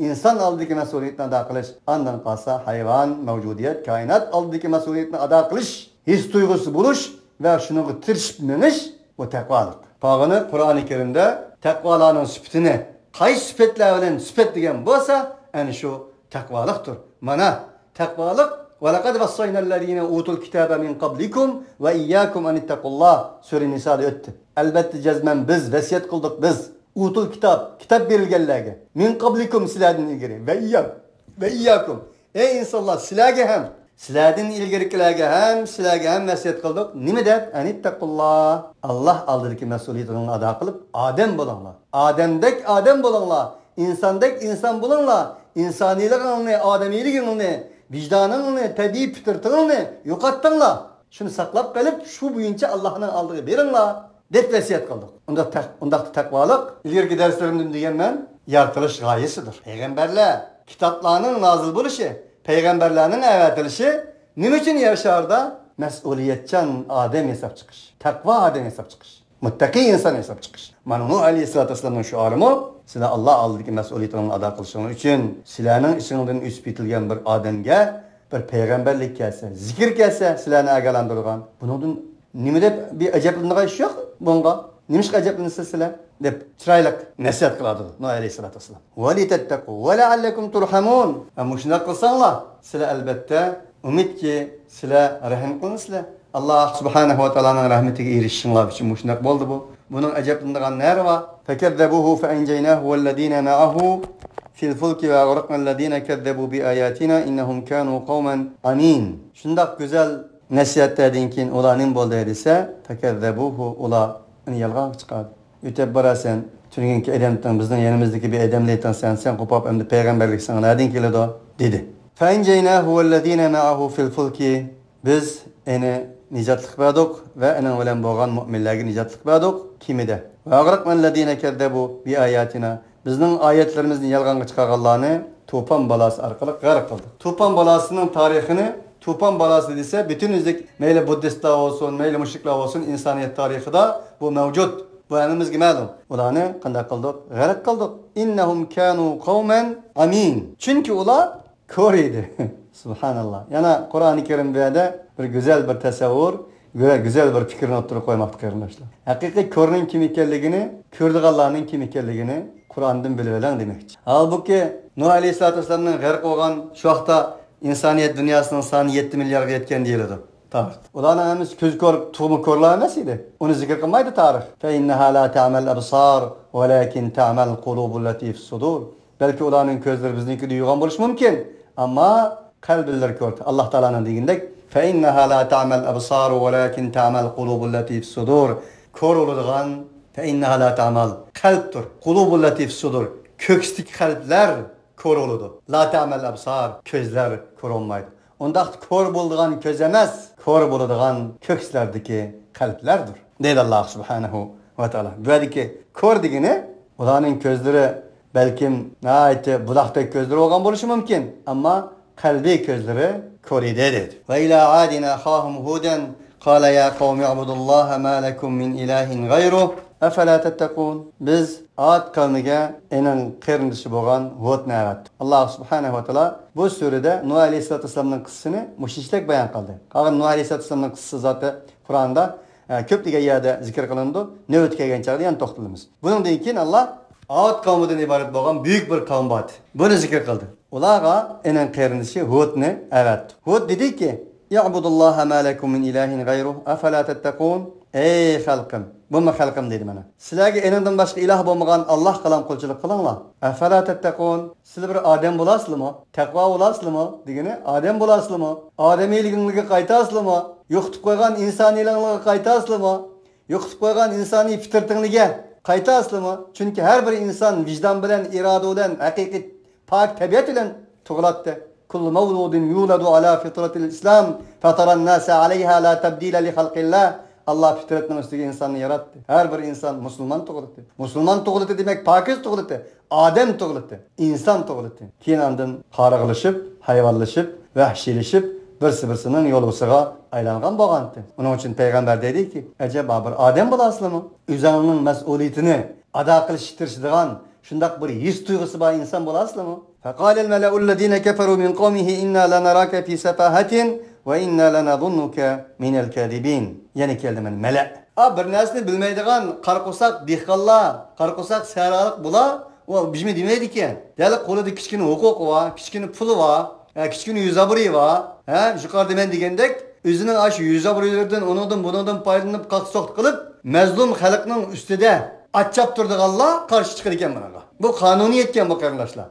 Speaker 1: inson oldidagi mas'uliyatni ado qilish, andan qolsa hayvon, mavjudiyat, koinot oldidagi mas'uliyatni ado qilish, his tuyg'usi bo'lish va shunga tirishib minish bu taqvolik. Pog'ini Qur'oni Karimda taqvolarning sifatini qaysi sifatlar bilan sifat degan bo'lsa, ana shu taqvolikdir. Mana taqvolik va laqad vassaynallazina utul kitaba min qablikum va iyyakum an ittaqulloh sura Nisoda o'tdi. Albatta jazman biz vasiyat qildik biz utul kitob, kitob berilganlarga min qablikum sizlardan ilgari va iyyakum ey insonlar sizlarga ham sizlardan ilgarikilarga ham sizlarga ham vasiyat qildik. Nima deb? An ittaqulloh. Alloh oldidagi mas'uliyatini ado qilib odam bo'linglar. Odamdek odam bo'linglar. Insondek inson bo'linglar. Insoniyligingni, odamiyligingni, vicdaningni, tabiiy fitratingni yo'qotdinglar. Shuni saqlab qolib, shu bo'yicha Allohning oldiga beringlar deb vasiyat qildik. Undaqda taqvolik ilgargi darslarimda deganman, yaratilish g'oyasidir. Payg'ambarlar, kitoblarning nozil bo'lishi, payg'ambarlarning avatilishi nima uchun yer sharida mas'uliyatchan odam hesab chiqish, taqvo odam hesab chiqish, muttaqi inson hesab chiqish. Mana Nuh alayhissalatu vassalamning shiorimi sizlar Alloh oldidagi mas'uliyatini ado qilishingiz uchun sizlarning ichingizdan o'sib yetilgan bir odamga bir payg'ambarlik kelsa, zikr kelsa, sizlarni ogohlantirgan. Bundan nima deb bir ajablanadigan ish yo'q bunga. Nimishqa ajablanasiz sizlar deb chiroyli nasihat qiladi Nuh alayhissalatu vassalam. Va litattaqu va la'allakum turhamun. Ammo shunday qilsanglar, sizlar albatta umidki sizlar rahm qilinsizlar. Alloh subhanahu va taoloning rahmatiga erishishinglar uchun shunday bo'ldi bu. Buning ajablanadigan nari bor. Fakazzabuhu fa anjaynahu wallazina ma'ahu fil fulki va aghraqna allazina kazzabu bi ayatina innahum kanu qauman amin. Shundoq go'zal nasihatlardan keyin ular nima bo'ldi desa, fakazzabuhu ular uni yolg'on chiqardi. O'tib borasan, tuninki odamdan bizning yanimizdagi bir odamni aytasan, sen qo'pab endi payg'ambarlik sana nerdan keladi dedi. Fa anjaynahu wallazina ma'ahu fil fulki biz eni nijotlik berdik va uning bilan bo'lgan mo'minlarga nijotlik berdik kimida. Va aghraqnallazina kazzabu bi ayatina bizning oyatlarimizni yolg'onga chiqarganlarni to'pon balasi orqali g'arq qildik. To'pon balasining tarixini to'pon balasi desa butun o'zlik mayli buddistlar bo'lsin, mayli mushriklar bo'lsin insoniyat tarixida bu mavjud. Bu hammamizga ma'lum. Ularni qanday qildik? G'arq qildik. Innahum kanu qauman amin. Chunki ular ko'r edi. Subhanalloh. Yana Qur'oni Karim bu yerda bir go'zal bir tasavvur, güzel bir fikrni o'tirib qo'ymoqda qarindoshlar. Haqiqiy ko'rning kim ekanligini, ko'rdiganlarning kim ekanligini Qur'ondan bilib oling demoqchi. Halbuki Nuh alayhissalatu vassalamning g'arq bo'lgan shu vaqtda insoniyat dunyosining soni 7 milliardga yetgan deyiladi. Tarix. Ularning hammasi ko'z ko'rib, tug'ma ko'rlar emas edi. Uni zikr qilmaydi tarix. Fa innaha la ta'mal absar, walakin ta'mal qulubul lati fis sudur. Balki ularning ko'zlari biznikidek yo'g'on bo'lishi mumkin, ammo qalblar ko'rdi. Alloh taolaning degandek فإنها لا تعمل الأبصار ولكن تعمل القلوب التي في الصدور. Kör oladigan فإنها لا تعمل qalbdir. قلوب التي في الصدور kökstik qalblar kör oladi. La ta'mal absar ko'zlar ko'r olmaydi. Undaq kör bo'ladigan ko'z emas, kör bo'ladigan kökslardagi qalblardir. Deydi Alloh subhanahu va taolo. Bu yerdagi kör degani ularning ko'zlari balkim nihoyatda buloqdek ko'zlari bo'lgan bo'lishi mumkin, ammo qalbi ko'zlari ko'r edi dedi. Va ila adina axahum hudan qala ya qawmi ibudulloha ma lakum min ilahin g'ayruh afala tattaqun. Biz Ad qavmiga ening qarindoshi bo'lgan Hudni avatdik. Alloh subhanahu va taolo bu surada Nuh alayhissalatu vassalamning qissasini mushishlik bayon qildi. Qolgan Nuh alayhissalatu vassalamning qissasi zoti Qur'onda ko'plagan yerda zikr qilindi. Navbat kelgan chog'da yana to'xtalamiz. Bundan keyin Alloh Ad qavmidan iborat bo'lgan buyuk bir qavm bor. Buni zikr qildi. Ularga ening qarindoshi Hudni avatdi. Hud dediki: "Ya'budulloha ma lakum min ilahin g'ayruh afala tattaqun." Ey xalqim, bumi xalqim dedi mana. Sizlarga eningdan boshqa iloh bo'lmagan Alloh qilam qulchilik qilinglar. Afala tattaqun? Sizlar bir odam bo'lasizlarmi? Taqvo bo'lasizlarmi? Degani odam bo'lasizlarmi? Odamiyligingizga qaytasizlarmi? Yo'qitib qo'ygan insoniyligingizga qaytasizlarmi? Yo'qitib qo'ygan insoniy fitratingizga qaytasizlarmi? Chunki har bir inson vijdon bilan, iroda bilan, haqiqiy pok tabiat bilan tug'iladi. Kullu mavludin yuladu ala fitratil islam fataran nasa alayha la tabdila li xalqillah. Allah fitratning üstüge insanı yarattı. Her bir insan Müslüman tug'ildi. Müslüman tug'ildi demek pakiz tug'ildi. Adem tug'ildi. İnsan tug'ildi. Keyin andin qarg'ilishib, hayvonlashib, vahshiylashib, birsi-birsinin yo'lovsiga aylangan bo'lgandi. Uning uchun payg'ambar dediki, acaba bir odam bo'lasizmi? O'zingning mas'uliyatini ado qilish tirishadigan shundoq bir his tuyg'usi bor inson bo'lasizmi? فقال الملأ الذين كفروا من قومه إنا لنراك في سفاهة وإنا لنظنك من الكاذبين. Yana keldi mana mala. A bir narsani bilmaydigan qarqo'saq dehqonlar, qarqo'saq saraliq bular u bizmi demaydi ekan. Dali qo'lida kichkina huquqi bor, kichkina puli bor, kichkina yuz obro'yi bor. Ha, yuqorida men degandek, o'zining shu yuz obro'laridan, uningdan, buningdan foydalanib qaqsoq qilib, mazlum xalqning ustida atchab turdiganlar qarshi chiqar ekan bunaqa. Bu qonuniyatgan bu qarindoshlar.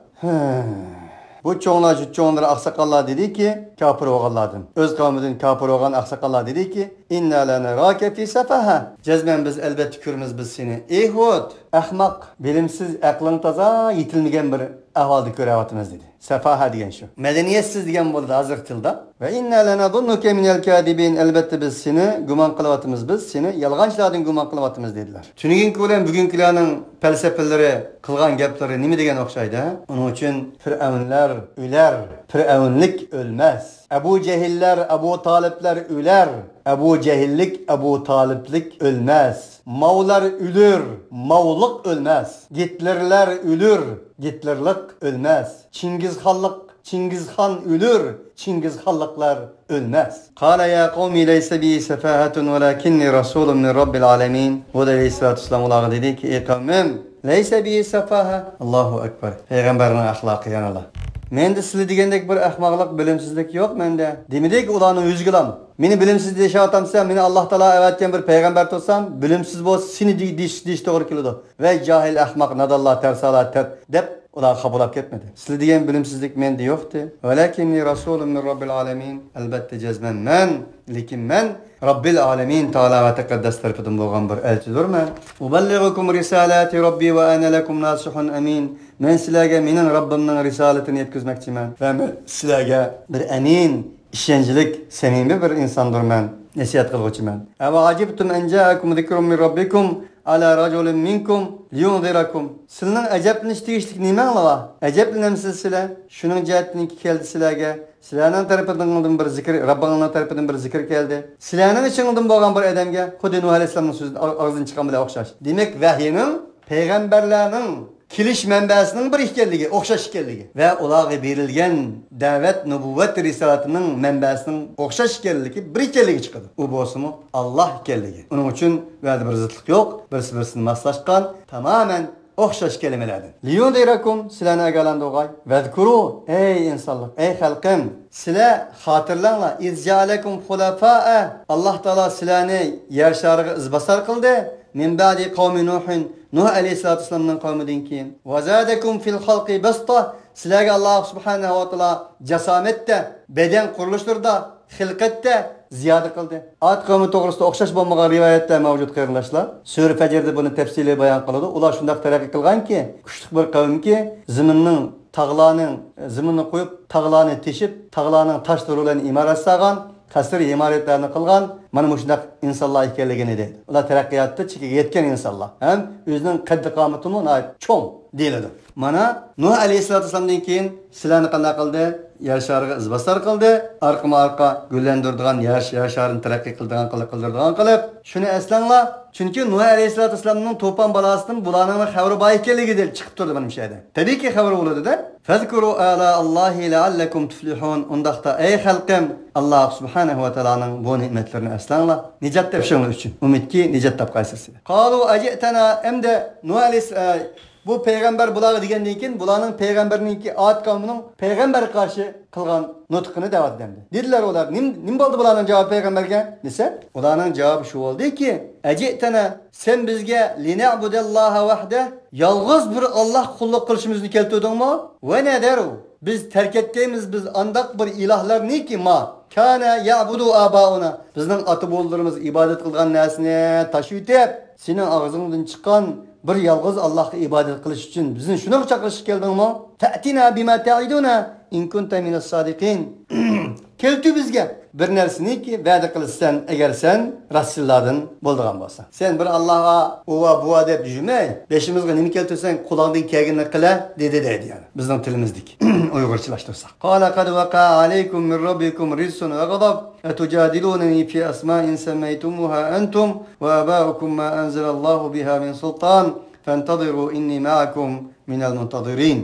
Speaker 1: Bu cho'nglar, cho'nglar oqsoqollar dediki, kofir bo'lganlardan. O'z qavmidan kofir bo'lgan oqsoqollar dediki, inna lanaraka fi safaha. Jazman biz albatta ko'ramiz biz seni. Ey Hud, ahmoq, bilimsiz, aqling toza, yetilmagan bir ahvolda ko'ryapmiz dedi. Safaha degan shu. Madaniyatsiz degan bo'ldi hozirgi tilda. Va inna lanadunnuka minal kadibin. Albatta biz seni gumon qilyapmiz, biz seni yolg'onchilardan gumon qilyapmiz dedilar. Tunuginki bilan bugungilarning falsafalari, qilgan gaplari nima degan o'xshaydi? Uning uchun fir'avnlar o'lar, fir'avnlik o'lmas. Abu Jahillar, Abu Taliblar o'lar, Abu Jahillik, Abu Taliblik o'lmas. Mavlar o'lur, mavliq o'lmas. Gitlerlar o'lur, Gitlerlik o'lmas. Chingizxonlik, Chingizxon o'lur, Chingizxonliklar o'lmas. Qala ya qavmi laysa bi safahatun walakinni rasulun min robbil alamin. Hud alayhissalatu vassalam ularga dediki, ey qavmim, laysa bi safaha. Allohu akbar. Payg'ambarning axloqi yana. Menda sizlar degandek bir ahmoqlik, bilimsizlik yo'q menda. Demadek ularning yuziga meni bilimsiz deyishayotamsan, meni Alloh taolo avatgan bir payg'ambar tursam, bilimsiz bo'lsa seni deyish to'g'ri keladi. Va johil, ahmoq, nadonlar, tarsalar deb ular qabul ketmadi. Sizlar degan bilimsizlik menda yo'qdi. Valakinni rasulun min robbil alamin. Albatta jazman men, lekin men Robbil alamin taolo va taqaddas tarafidan bo'lgan bir elchidirman. Uballig'ukum risalati robbi va ana lakum nasihun amin. Men sizlarga mening Robbimning risolatini yetkazmoqchiman va men sizlarga bir amin, ishonchlik, samimiy bir insondirman, nasihat qilg'uchiman. Ava ajibtum an ja'akum zikrun min robbikum ala rajulin minkum liyunzirakum. Sizning ajablanish tegishlik nimanglar bor? Ajablanamsiz sizlar? Shuning jihatdan keldi sizlarga. Sizlarning tarafidan bir zikr, Robbingning tarafidan bir zikr keldi. Sizlarning ichingizdan bo'lgan bir odamga xuddi Nuh alayhissalomning so'zi og'zidan chiqqan bilan o'xshash. Demak, vahiyning payg'ambarlarning kelish manbasining bir ekanligi, o'xshash ekanligi va ularga berilgan da'vat, nubuvvat risolatining manbasining o'xshash ekanligi, bir ekanligi chiqadi. U bo'lsa-mu Alloh ekanligi. Uning uchun va'da bir zidlik yo'q, birsi-birsini moslashgan, tamoman o'xshash kalimalardir. Liyundirakum, sizlarni agalandirg'ay. Vazkuru, ey insonlar, ey xalqim, sizlar xotirlanglar. Izja'alakum xulafaa. Alloh taolo sizlarni yer shariga izbosar qildi. Min ba'di qavmi Nuhin, Nuh alayhissalatu vassalamning qavmidan keyin. Va zadakum fil xalqi basta. Sizlarga Alloh subhanahu va taolo jasomatda, badan qurilishlarida, xilqatda ziyoda qildi. Ad qavmi to'g'risida o'xshash bo'lmagan rivoyatlar mavjud qarindoshlar. Sura Fajrda buni tafsiliy bayon qiladi. Ular shundoq taraqqiy qilganki, kuchli bir qavmki, zaminning tog'larning zaminni qo'yib, tog'larni teshib, tog'larning toshlari bilan imorat solgan, qasr imoratlarni qilgan, mana shundoq insonlar ekanligini deydi. Ular taraqqiyotda chekiga yetgan insonlar. Ham o'zining qaddi qomatimi cho'ng deyiladi. Mana Nuh alayhissalatu vassalamdan keyin sizlarni qanday qildi? Yer shariga izbosar qildi, orqama-orqa gullandirdigan, yer sharini taraqqiy qildirgan qildirgan qilib, shuni eslanglar. Chunki Nuh alayhissalatu vassalamning to'pon bolasidan bularning xabari bor ekanligi deb chiqib turdi mana shu yerda. Tabiiyki xabari bo'ladi-da. Fazkuru ala Allohi la'allakum tuflihun. Undaqda ey xalqim, Alloh subhanahu va taoloning bu ne'matlarini eslanglar. Nijot topishinglar uchun. Umidki nijot topqaysiz. Qalu ajitana amda Nuh alayhissalom Bu payg'ambar bularga degandan keyin bularning payg'ambarninki Ad qavmining payg'ambarga qarshi qilgan nutqini deyapti. Dedilar ular, nim bo'ldi bularning javobi payg'ambarga desa, ularning javobi shu bo'ldiki, ajitana sen bizga lina'budallaha vahda yolg'iz bir Alloh qulluq qilishimizni keltirdingmi? Va nadaru biz terk etgeymiz biz andaq bir ilahlarniki ma kana ya'budu abauna bizning ota bobolarimiz ibodat qilgan narsani tashib sening og'zingdan chiqqan bir yolg'iz Allohga ibodat qilish uchun bizni shuni chaqirishga keldingmi? Ta'tina bima ta'iduna in kunta minas sodiqin. Keldi bizga bir narsaniki va'da qilsan agar sen rostchillardan bo'ldigan bo'lsan. Sen bir Allohga uva buva deb yurmay, beshimizga nima keltirsang quloqdan kelganini qila dedi deydi yani. Bizning tilimizdek Uyg'urchilashtirsak. Qala qad waqa alaykum min robbikum rizsun va ghadab atujadilunani fi asma'in sammaytumuha antum va aba'ukum ma anzalallahu biha min sultan fantadiru inni ma'akum minal muntazirin.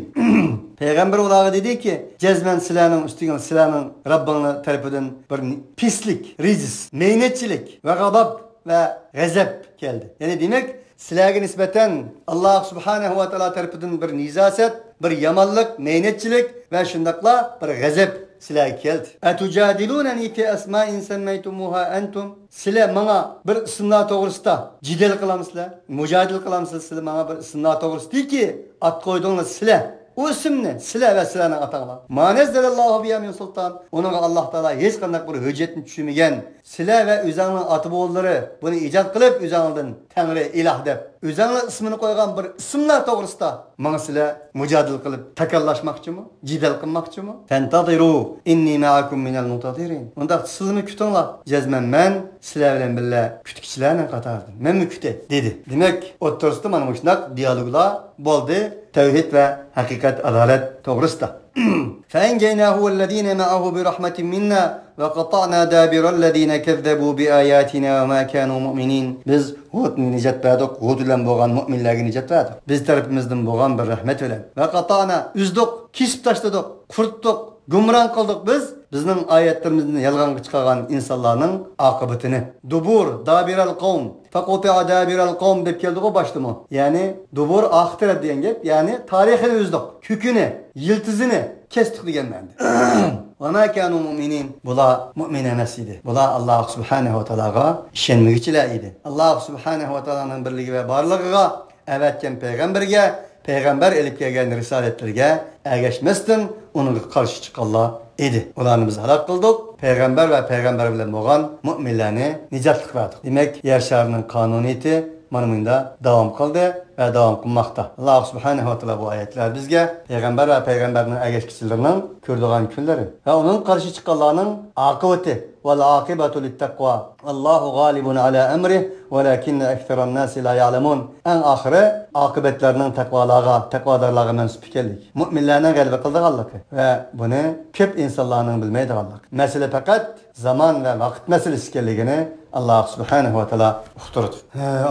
Speaker 1: Peygamber ularga dedi ki, cezmen silahının üstüne silahının Rabbinin tarafından bir pislik, rijis, meynetçilik ve gadab ve gazap geldi. Yani demek silahga nisbeten Allah subhanahu ve teala tarafından bir nizaset, bir yamanlık, meynetçilik ve şundakla bir gazap silahga keldi. Etucadilunani fi asma'in semmaytumuha entum. Sizlar manga bir ismlar to'g'risida jidal qilamsizlar, mujadil qilamsiz sizlar manga bir ismlar to'g'risidaki at qo'ydinglar sizlar. O ismni sizlar va sizlarning otanglar. Ma nazzalallahu biha min sultan. Uningga Alloh taolo hech qanday bir hujjatni tushirmagan. Sizlar va o'zingning ota bobolari buni ijod qilib o'zinglardan Tangri iloh deb o'zinglar ismini qo'ygan bir ismlar to'g'risida manga sizlar mujadil qilib takallashmoqchimi, jidal qilmoqchimi? Fantadiru inni ma'akum minal muntazirin. Unda sizlarni kutinglar. Jazman men sizlar bilan birga kutkichilarning qatoridan. Menmi kutay dedi. Demak, o'ttirisida mana shunday dialoglar bo'ldi. Tevhid ve hakikat, adalet to'g'risida. فَاَنْجَيْنَاهُ وَالَّذ۪ينَ مَعَهُ بِرَحْمَةٍ مِنَّا وَقَطَعْنَا دَابِرَ الَّذ۪ينَ كَذَّبُوا بِآيَاتِنَا وَمَا كَانُوا مُؤْمِنِينَ. Biz Hudni nicat verdik, Hud bilan bo'lgan mu'minlarga nicat verdik. Biz tarafimizdan bo'lgan bir rahmet bilan. وَقَطَعْنَا üzdük, kesip tashladik, quritdik, gumron qildik biz bizning oyatlarimizni yolg'onga chiqargan insonlarning oqibatini. Dubur dabiral qavm faquti'a dabiral qavm deb keldi-ku boshda. Ya'ni dubur oxirat degan gap, ya'ni tarixini uzdik, kökini, yiltizini kesdik degan ma'noda. Va ma kanu mu'minin. Bular mu'min emas edi. Bular Alloh subhanahu va taologa ishonmaguchilar edi. Alloh subhanahu va taoloning birligi va borlig'iga, avatgan payg'ambarga, payg'ambar elib kelgan risolatlarga ergashmasdan uningga qarshi chiqqanlar edi. Ularni biz halok qildik. Payg'ambar va payg'ambar bilan bo'lgan mu'minlarni nijotlik berdik. Demak, yer sharining qonuniyati mana bunda davom qildi va davom qilmoqda. Alloh subhanahu va taolo bu oyatlar bizga payg'ambar va payg'ambarning ergashuvchilarining ko'rdigan kunlari va uning qarshi chiqqanlarning oqibati val oqibatu lit-taqvo. Allohu g'olibun ala amrihi walakinna aktharan nasi la ya'lamun. Eng oxiri oqibatlarning taqvolarga, taqvodorlarga mansub ekanligi, mu'minlarning g'alaba qildiganligi va buni ko'p insonlarning bilmaydiganligi. Masala faqat zaman va vaqt masalasi ekanligini Alloh subhanahu va taolo uqtirdi.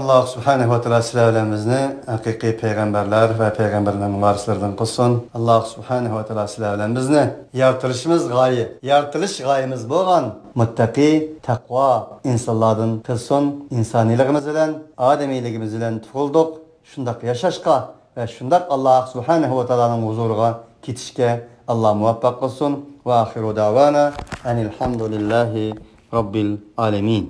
Speaker 1: Alloh subhanahu va taolo sizlar bilan bizni haqiqiy payg'ambarlar va payg'ambarlarning varislaridan qilsin. Alloh subhanahu va taolo sizlar bilan bizni yaratilishimiz g'oya, yaratilish g'oyamiz bo'lgan muttaqi, taqvo insonlardan qilsin. Insoniyligimiz bilan, odamiyligimiz bilan tug'ildik. Shundoq yashashga va shundoq Alloh subhanahu va taoloning huzuriga ketishga Alloh muvaffaq qilsin. Va axiru da'vana anil hamdulillahi robbil alamin.